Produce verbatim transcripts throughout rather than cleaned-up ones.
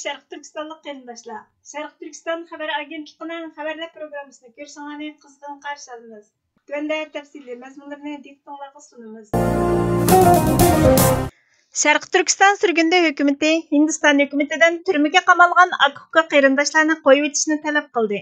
شەرقىي تۈركىستانلىق قېرىنداشلار، شەرقىي تۈركىستان خەۋەر ئاگېنتلىقىنىڭ خەۋەرلەر پروگراممىسىنى كۆرۈشۈڭلارنى قىزغىن قارشى ئالىمىز. تۆۋەندە تەپسىلىي مەزمۇنلىرىنى دىققىتىڭلارغا سۇنىمىز. شەرقىي تۈركىستان سۈرگۈندە ھۆكۈمىتى ھىندىستان ھۆكۈمىتىدىن تۈرمىگە قامالغان ئاكا-ئۇكا قېرىنداشلارنى قويۇۋېتىشنى تەلەپ قىلدى.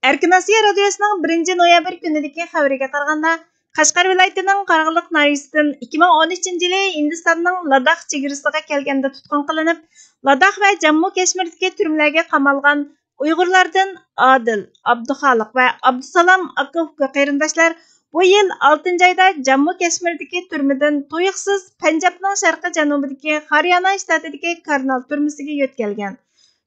ئەركىن ئاسىيا رادىيوسىنىڭ بىرىنچى نويابىر كۈنىدىكى خەۋىرىگە قارىغاندا، قەشقەر ۋىلايىتىنىڭ قاراخانىيلىق ناھىيەسىدىن ئىككى مىڭ ئون ئۈچىنچى يىلى ھىندىستاننىڭ لاداخ چېگرىسىغا كەلگەندە تۇتقۇن قىلىنىپ، لاداخ ۋە جەممۇ كەشمىردىكى تۈرمىلەرگە قامالغان ئۇيغۇرلاردىن ئادىل، ئابدۇخالىق ۋە ئابدۇسالام ئاكا-ئۇكا قېرىنداشلار بۇ يىل ئالتىنچى ئايدا جەممۇ كەشمىردىكى تۈرمىدىن تۇيۇقسىز پەنجابنىڭ شەرقىي جەنۇبىدىكى خاريانا شتاتىدىكى كارنال تۈرمىسىگە يۆتكەلگەن.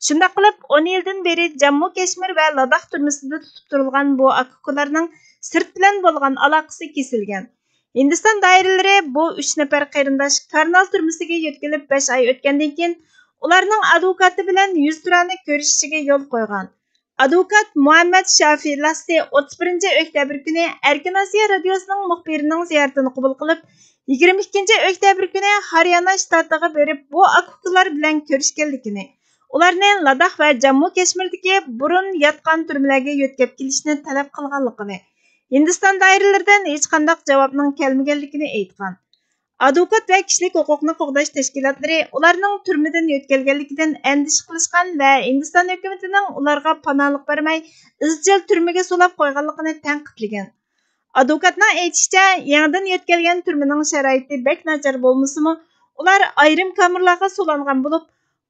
شۇنداق قىلىپ، ئون يىلدىن بېرى جەممۇ كەشمىر ۋە لاداخ تۈرمىسىدە تۇتۇپ تۇرۇلغان بۇ ئاكا-ئۇكىلارنىڭ سىرت بىلەن بولغان ئالاقىسى كېسىلگەن. ھىندىستان دائىرىلىرى بۇ ئۈچ نەپەر قېرىنداش كارنال تۈرمىسىگە يۆتكىلىپ بەش ئاي ئۆتكەندىن كېيىن، ئۇلارنىڭ ئادۋوكاتى بىلەن يۈزتۇرانە كۆرۈشۈشىگە يول قويغان. ئادۋوكات مۇھەممەد شافى لاسسى ئوتتۇز بىرىنچى ئۆكتەبىر كۈنى ئەركىن ئاسىيا رادىيوسىنىڭ مۇخبىرىنىڭ زىيارىتىنى قوبۇل قىلىپ، يىگىرمە ئىككىنچى ئۆكتەبىر كۈنى خاريانا شتاتىغا بېرىپ، بۇ ئاكا-ئۇكىلار بىلەن كۆرۈشكەنلىكىنى، ئۇلارنى لاداخ ۋە جەممۇ كەشمىردىكى بۇرۇن ياتقان تۈرمىلەرگە يۆتكەپ كېلىشنى تەلەپ قىلغانلىقىنى، ھىندىستان دائىرىلىرىدىن ھېچقانداق جاۋابنىڭ كەلمىگەنلىكىنى ئېيتقان. ئادۋوكات ۋە كىشىلىك ھوقۇقنى قوغداش تەشكىلاتلىرى ئۇلارنىڭ تۈرمىدىن يۆتكەلگەنلىكىدىن ئەندىشە قىلىشقان ۋە ھىندىستان ھۆكۈمىتىنىڭ ئۇلارغا پاناھلىق بەرمەي، ئىزچىل تۈرمىگە سولاپ قويغانلىقىنى تەنقىدلىگەن. ئادۋوكاتنىڭ ئېيتىشىچە، يېڭىدىن يۆتكەلگەن تۈرمىنىڭ شارائىتى بەك ناچار بولمىسىمۇ، ئۇلار ئايرىم كامېرلارغا سولانغان بولۇپ،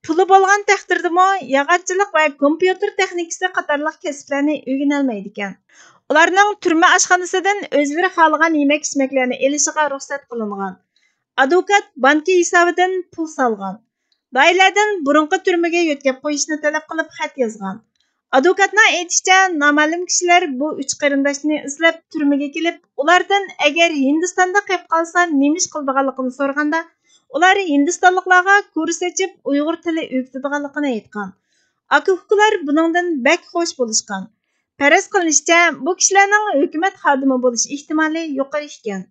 پۇلى بولغان تەقدىردىمۇ ياغاچچىلىق ۋە كومپيۇتېر تېخنىكىسى قاتارلىق كەسىپلەرنى ئۆگىنەلمەيدىكەن. ئۇلارنىڭ تۈرمە ئاشخانىسىدىن ئۆزلىرى خالىغان يېمەك-ئىچمەكلەرنى ئېلىشىغا رۇخسەت قىلىنغان. ئادۋوكات بانكا ھېسابىدىن پۇل سالغان. دائىرىلەردىن بۇرۇنقى تۈرمىگە يۆتكەپ قويۇشنى تەلەپ قىلىپ خەت يازغان. ئادۋوكاتنىڭ ئېيتىشىچە، نامەلۇم كىشىلەر بۇ ئۈچ قېرىنداشنى ئىزدەپ تۈرمىگە كېلىپ، ئۇلاردىن ئەگەر ھىندىستاندا قېلىپ قالسا نېمە ئىش قىلىدىغانلىقىنى سورىغاندا، ئۇلار ھىندىستانلىقلارغا كۇرس ئېچىپ ئۇيغۇر تىلى ئۆگىتىدىغانلىقىنى ئېيتقان. ئاكا-ئۇكىلار بۇنىڭدىن بەك خوش بولۇشقان. پەرەز قىلىنىشىچە، بۇ كىشىلەرنىڭ ھۆكۈمەت خادىمى بولۇش ئېھتىمالى يۇقىرى ئىكەن.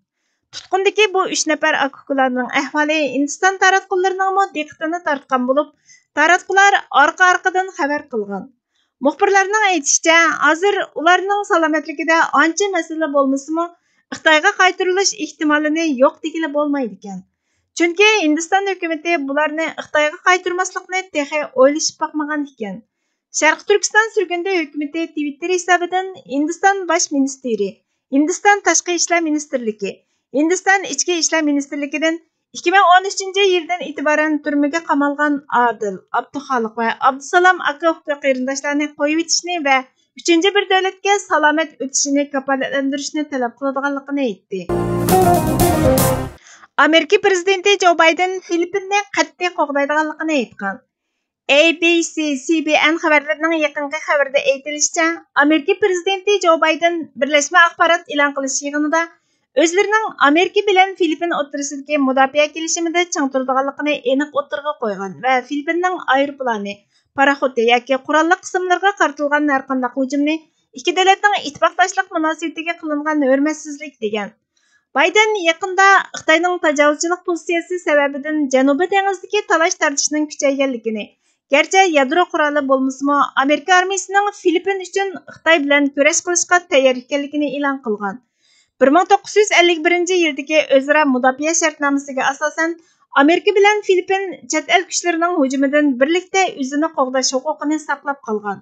تۇتقۇندىكى بۇ ئۈچ نەپەر ئاكا-ئۇكىلارنىڭ ئەھۋالى ھىندىستان تاراتقۇلىرىنىڭمۇ دىققىتىنى تارتقان بولۇپ، تاراتقۇلار ئارقا-ئارقىدىن خەۋەر قىلغان. مۇخبىرلارنىڭ ئېيتىشىچە، ھازىر ئۇلارنىڭ سالامەتلىكىدە ئانچە مەسىلە بولمىسىمۇ، خىتايغا قايتۇرۇلۇش ئېھتىمالىنى يوق دېگىلى بولمايدىكەن. چۈنكى ھىندىستان ھۆكۈمىتى بۇلارنى خىتايغا قايتۇرماسلىقنى تېخى ئويلىشىپ باقمىغان ئىكەن. شەرقىي تۈركىستان سۈرگۈندە ھۆكۈمىتى تىۋىتتېر ھېسابىدىن ھىندىستان باش مىنىستىرى، ھىندىستان تاشقى ئىشلار مىنىستىرلىكى، ھىندىستان ئىچكى ئىشلار مىنىستىرلىكىدىن ئىككى مىڭ ئون ئۈچىنچى يىلدىن ئېتىبارەن تۈرمىگە قامالغان ئادىل، ئابدۇخالىق ۋە ئابدۇسالام ئاكا-ئۇكا قېرىنداشلارنى قويۇۋېتىشنى ۋە ئۈچىنچى بىر دۆلەتكە سالامەت ئۆتۈشىنى كاپالەتلەندۈرۈشنى تەلەپ قىلىدىغانلىقىنى ئېيتتى. ئامېرىكا پىرېزىدېنتى جو بايدېن فىلىپپىننى قەتئىي قوغدايدىغانلىقىنى ئېيتقان. ئەي بى سى، سى بى ئېن خەۋەرلىرىنىڭ يېقىنقى خەۋىرىدە ئېيتىلىشىچە، ئامېرىكا پىرېزىدېنتى جو بايدېن بىرلەشمە ئاخبارات ئېلان قىلىش يىغىنىدا ئۆزلىرىنىڭ ئامېرىكا بىلەن فىلىپپىن ئوتتۇرىسىدىكى مۇداپىئە كېلىشىمىدە چىڭ تۇرىدىغانلىقىنى ئېنىق ئوتتۇرىغا قويغان ۋە فىلىپپىننىڭ ئايروپىلانى، پاراخوتى ياكى قوراللىق قىسىملىرىغا قارىتىلغان ھەرقانداق ھۇجۇمنى ئىككى دۆلەتنىڭ ئىتتىپاقداشلىق مۇناسىۋىتىگە قىلىنغان ھۆرمەتسىزلىك دېگەن. بايدېن يېقىندا خىتاينىڭ تاجاۋۇزچىلىق پوزىتسىيەسى سەۋەبىدىن جەنۇبىي دېڭىزدىكى تالاش تارتىشنىڭ كۈچەيگەنلىكىنى، گەرچە يادرو قورالى بولمىسىمۇ، ئامېرىكا ئارمىيىسىنىڭ فىلىپپىن ئۈچۈن خىتاي بىلەن كۈرەش قىلىشقا تەييار ئىكەنلىكىنى ئېلان قىلغان. بىر مىڭ توققۇز يۈز ئەللىك بىرىنچى يىلدىكى ئۆزئارا مۇداپىئە شەرتنامىسىگە ئاساسەن، ئامېرىكا بىلەن فىلىپپىن چەت ئەل كۈچلىرىنىڭ ھۇجۇمىدىن بىرلىكتە ئۆزىنى قوغداش ھوقۇقىنى ساقلاپ قالغان.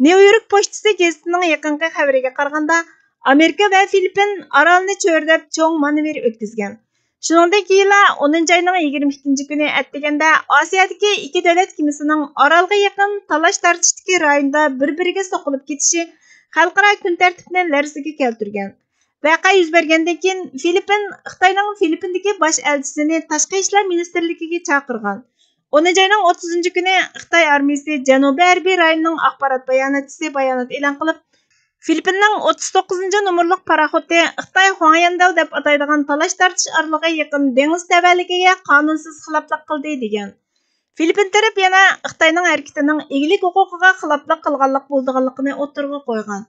نيۇ يورك پوچتىسى گېزىتىنىڭ يېقىنقى خەۋىرىگە قارىغاندا، ئامېرىكا ۋە فىلىپپىن ئارالنى چۆرىدەپ چوڭ مانېۋىر ئۆتكۈزگەن. شۇنىڭدىن كېيىنلا ئونىنچى ئاينىڭ يىگىرمە ئىككىنچى كۈنى ئەتىگەندە ئاسىيادىكى ئىككى دۆلەت كېمىسىنىڭ ئارالغا يېقىن تالاش تارتىشتىكى رايوندا بىر-بىرىگە سوقۇلۇپ كېتىشى خەلقئارا كۈن تەرتىپىنى لەرزىگە كەلتۈرگەن. ۋەقە يۈز بەرگەندىن كېيىن، فىلىپپىن خىتاينىڭ فىلىپپىندىكى باش ئەلچىسىنى تاشقى ئىشلار مىنىستىرلىكىگە چاقىرغان. ئونىنچى ئاينىڭ ئوتتۇزىنچى كۈنى خىتاي ئارمىيىسى جەنۇبىي ھەربىي رايوننىڭ ئاخبارات باياناتچىسى بايانات ئېلان قىلىپ، فىلىپپىننىڭ ئوتتۇز توققۇزىنچى نومۇرلۇق پاراخوتى خىتاي خۇاڭيەنداۋ دەپ ئاتايدىغان تالاش تارتىش ئارىلىغا يېقىن دېڭىز تەۋەلىكىگە قانۇنسىز خىلاپلىق قىلدى، دېگەن. فىلىپپىن تەرەپ يەنە خىتاينىڭ ھەرىكىتىنىڭ ئىگىلىك ھوقۇقىغا خىلاپلىق قىلغانلىق بولىدىغانلىقىنى ئوتتۇرىغا قويغان.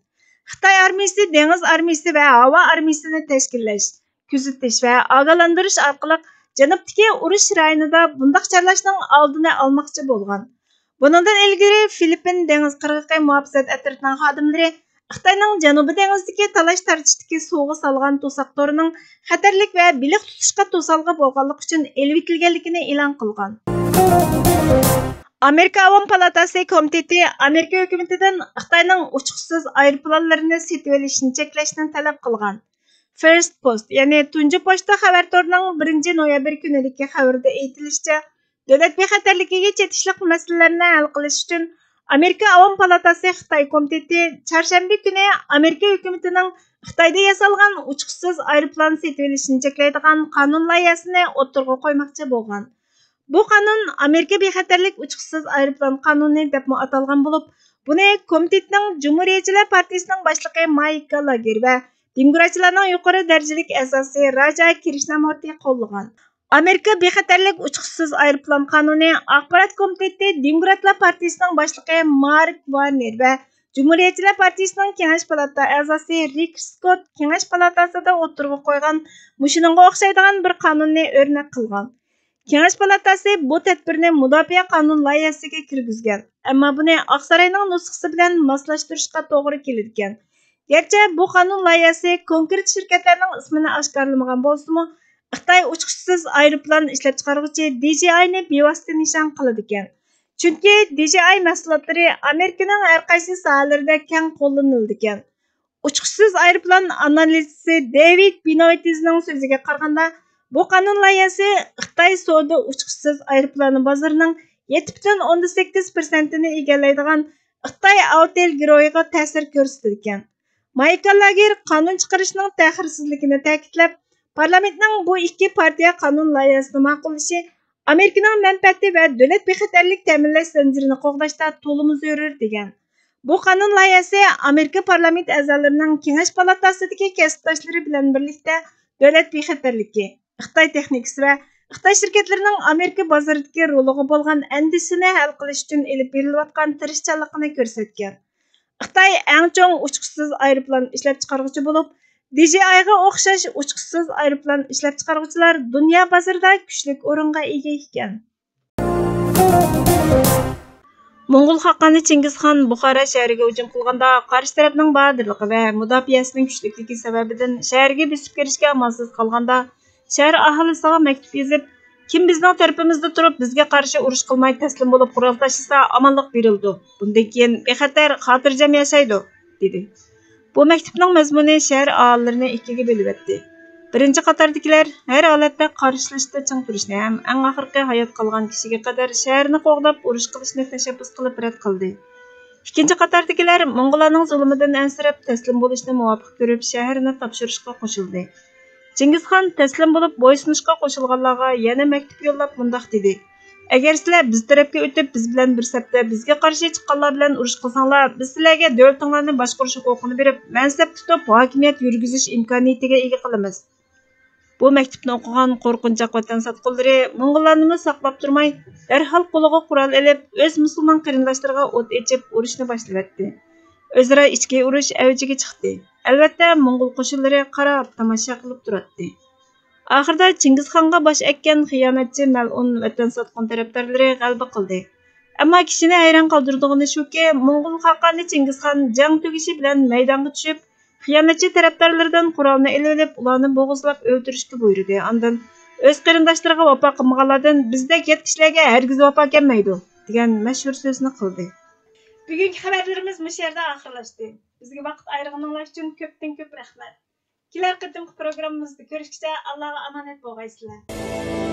خىتاي ئارمىيىسى دېڭىز ئارمىيىسى ۋە ھاۋا ئارمىيىسىنى تەشكىللەش، كۆزىتىش ۋە ئاگاھلاندۇرۇش ئارقىلىق جەنۇبتىكى ئۇرۇش رايونىدا بۇنداق چارلاشنىڭ ئالدىنى ئالماقچى بولغان. بۇنىڭدىن ئىلگىرى فىلىپپىن دېڭىز قىرغىقى مۇھاپىزەت ئەترىتىنىڭ خادىملىرى خىتاينىڭ جەنۇبىي دېڭىزدىكى تالاش تارتىشتىكى سۇغا سالغان توساق تورىنىڭ خەتەرلىك ۋە بېلىق تۇتۇشقا توسالغۇ بولغانلىقى ئۈچۈن ئېلىۋېتىلگەنلىكىنى ئېلان قىلغان. ئامېرىكا ئاۋام پالاتاسى كومىتېتى ئامېرىكا ھۆكۈمىتىدىن خىتاينىڭ ئۇچقۇچىسىز ئايروپىلانلىرىنى سېتىۋېلىشنى چەكلەشنى تەلەپ قىلغان. فىرست پوست، يەنى تۇنجى پوچتا خەۋەر تورىنىڭ بىرىنچى نويابىر كۈنىدىكى خەۋىرىدە ئېيتىلىشىچە، دۆلەت بىخەتەرلىكىگە چېتىشلىق مەسىلىلەرنى ھەل قىلىش ئۈچۈن ئامېرىكا ئاۋام پالاتاسى خىتاي كومىتېتى چارشەنبە كۈنى ئامېرىكا ھۆكۈمىتىنىڭ خىتايدا ياسالغان ئۇچقۇچىسىز ئايروپىلان سېتىۋېلىشنى چەكلەيدىغان قانۇن لايىھەسىنى ئوتتۇرىغا قويماقچى بولغان. بۇ قانۇن ئامېرىكا بىخەتەرلىك ئۇچقۇچىسىز ئايروپىلان قانۇنى دەپمۇ ئاتالغان بولۇپ، بۇنى كومىتېتنىڭ جۇمھۇرىيەتچىلەر پارتىيىسىنىڭ باشلىقى مايك گالاگېر ۋە دېموكراتچىلارنىڭ يۇقىرى دەرىجىلىك ئەزاسى راجا كرىشنامۇرتى قوللىغان. ئامېرىكا بىخەتەرلىك ئۇچقۇچىسىز ئايروپىلان قانۇنى ئاخبارات كومىتېتى دېموكراتلار پارتىيىسىنىڭ باشلىقى مارك ۋارنېر ۋە جۇمھۇرىيەتچىلەر پارتىيىسىنىڭ كېڭەش پالاتا ئەزاسى رىك سكوت كېڭەش پالاتاسىدا ئوتتۇرىغا قويغان مۇشۇنىڭغا ئوخشايدىغان بىر قانۇننى ئۆرنەك قىلغان. كېڭەش پالاتاسى بۇ تەدبىرنى مۇداپىئە قانۇن لايىھەسىگە كىرگۈزگەن، ئەمما بۇنى ئاقساراينىڭ نۇسخىسى بىلەن ماسلاشتۇرۇشقا توغرا كېلىدىكەن. گەرچە بۇ قانۇن لايىھەسى كونكرېت شىركەتلەرنىڭ ئىسمىنى ئاشكارىلىمىغان بولسىمۇ، خىتاي ئۇچقۇچىسىز ئايروپىلان ئىشلەپچىقارغۇچى دى جې ئاينى بىۋاسىتە نىشان قىلىدىكەن. چۈنكى دى جې ئاي مەھسۇلاتلىرى ئامېرىكىنىڭ ھەر قايسى ساھەلىرىدە كەڭ قوللىنىلىدىكەن. ئۇچقۇچىسىز ئايروپىلان ئانالىزچىسى دېۋىد بىنويتىزنىڭ سۆزىگە قارىغاندا، بۇ قانۇن لايىھەسى خىتاي سودا ئۇچقۇچىسىز ئايروپىلانى بازىرىنىڭ يەتتە پۈتۈن ئوندىن سەككىز پىرسەنتىنى ئىگىلەيدىغان خىتاي ئاۋتوموبىل گىروھىغا تەسىر كۆرسىتىدىكەن. مايكل لاگېر قانۇن چىقىرىشنىڭ تەخىرسىزلىكىنى تەكىتلەپ، پارلامېنتنىڭ بۇ ئىككى پارتىيە قانۇن لايىھەسىنى ماقۇللىشى ئامېرىكىنىڭ مەنپەئەتى ۋە دۆلەت بىخەتەرلىك تەمىنلەش زەنجىرىنى قوغداشتا تولىمۇ زۆرۈر، دېگەن. بۇ قانۇن لايىھەسى ئامېرىكا پارلامېنت ئەزالىرىنىڭ كېڭەش پالاتاسىدىكى كەسىپداشلىرى بىلەن بىرلىكتە دۆلەت بىخەتەرلىكى، خىتاي تېخنىكىسى ۋە خىتاي شىركەتلىرىنىڭ ئامېرىكا بازىرىدىكى رولىغا بولغان ئەندىشىسىنى ھەل قىلىش ئۈچۈن ئېلىپ بېرىلىۋاتقان تىرىشچانلىقىنى كۆرسەتكەن. خىتاي ئەڭ چوڭ ئۇچقۇچىسىز ئايروپىلان ئىشلەپچىقارغۇچى بولۇپ، دى جې ئايغا ئوخشاش ئۇچقۇچىسىز ئايروپىلان ئىشلەپچىقارغۇچىلار دۇنيا بازىرىدا كۈچلۈك ئورۇنغا ئىگە ئىكەن. موڭغۇل خاقانى چىڭگىزخان بۇخارا شەھىرىگە ھۇجۇم قىلغاندا، قارشى تەرەپنىڭ باھادىرلىقى ۋە مۇداپىئەسىنىڭ كۈچلۈكلۈكى سەۋەبىدىن شەھەرگە بېسىپ كىرىشكە ئامالسىز قالغاندا، شەھەر ئاھالىسىغا مەكتۇپ يېزىپ، كىم بىزنىڭ تەرىپىمىزدە تۇرۇپ، بىزگە قارشى ئۇرۇش قىلماي تەسلىم بولۇپ قورال تاشلىسا، ئامانلىق بېرىلىدۇ. بۇندىن كېيىن بىخەتەر، خاتىرجەم ياشايدۇ، دېدى. بۇ مەكتۇپنىڭ مەزمۇنى شەھەر ئاھالىلىرىنى ئىككىگە بۆلۈۋەتتى. بىرىنچى قاتاردىكىلەر ھەر ھالەتتە قارشىلىشىشتا چىڭ تۇرۇشنى ھەم ئەڭ ئاخىرقى ھايات قالغان كىشىگە قەدەر شەھەرنى قوغداپ ئۇرۇش قىلىشنى تەشەببۇس قىلىپ رەت قىلدى. ئىككىنچى قاتاردىكىلەر موڭغۇللارنىڭ زۇلۇمىدىن ئەنسىرەپ، تەسلىم بولۇشنى مۇۋاپىق كۆرۈپ، شەھەرنى تاپشۇرۇشقا قوشۇلدى. چىڭگىزخان تەسلىم بولۇپ بويسۇنۇشقا قوشۇلغانلارغا يەنە مەكتۇپ يوللاپ مۇنداق دېدى: ئەگەر سىلەر بىز تەرەپكە ئۆتۈپ، بىز بىلەن بىر سەپتە بىزگە قارشى چىققانلار بىلەن ئۇرۇش قىلساڭلار، بىز سىلەرگە دۆلىتىڭلارنى باشقۇرۇش ھوقۇقىنى بېرىپ، مەنسەپ تۇتۇپ، ھاكىمىيەت يۈرگۈزۈش ئىمكانىيىتىگە ئىگە قىلىمىز. بۇ مەكتۇپنى ئوقۇغان قورقۇنچاق ۋەتەن ساتقۇنلىرى موڭغۇللارنىمۇ ساقلاپ تۇرماي، دەرھال قولىغا قورال ئېلىپ، ئۆز مۇسۇلمان قېرىنداشلىرىغا ئوت ئېچىپ، ئۇرۇشنى باشلىۋەتتى. ئۆزئارا ئىچكى ئۇرۇش ئەۋجىگە چىقتى. ئەلۋەتتە، موڭغۇل قوشۇنلىرى قاراپ تاماشا قىلىپ تۇراتتى. ئاخىرىدا چىڭگىزخانغا باش ئەگكەن خىيانەتچى مەلئۇن ۋەتەن ساتقۇن تەرەپدارلىرى غەلىبە قىلدى. ئەمما كىشىنى ھەيران قالدۇرىدىغىنى شۇكى، موڭغۇل خاقانى چىڭگىزخان جەڭ تۈگىشى بىلەن مەيدانغا چۈشۈپ، خىيانەتچى تەرەپدارلىرىدىن قورالنى ئېلىۋېلىپ، ئۇلارنى بوغۇزلاپ ئۆلتۈرۈشكە بۇيرۇدى. ئاندىن ئۆز قېرىنداشلىرىغا ۋاپا قىلمىغانلاردىن بىزدەك يات كىشىلەرگە ھەرگىز ۋاپا كەلمەيدۇ، دېگەن مەشھۇر سۆزنى قىلدى. بۈگۈنكى خەۋەرلىرىمىز مۇشۇ يەردە ئاخىرلاشتى. بىزگە ۋاقىت ئايرىغىنىڭلار ئۈچۈن كۆپتىن كۆپ رەھمەت. كېلەر قېتىمقى پروگراممىمىزدا كۆرۈشكىچە ئاللاغا ئامانەت بولغايسىلەر.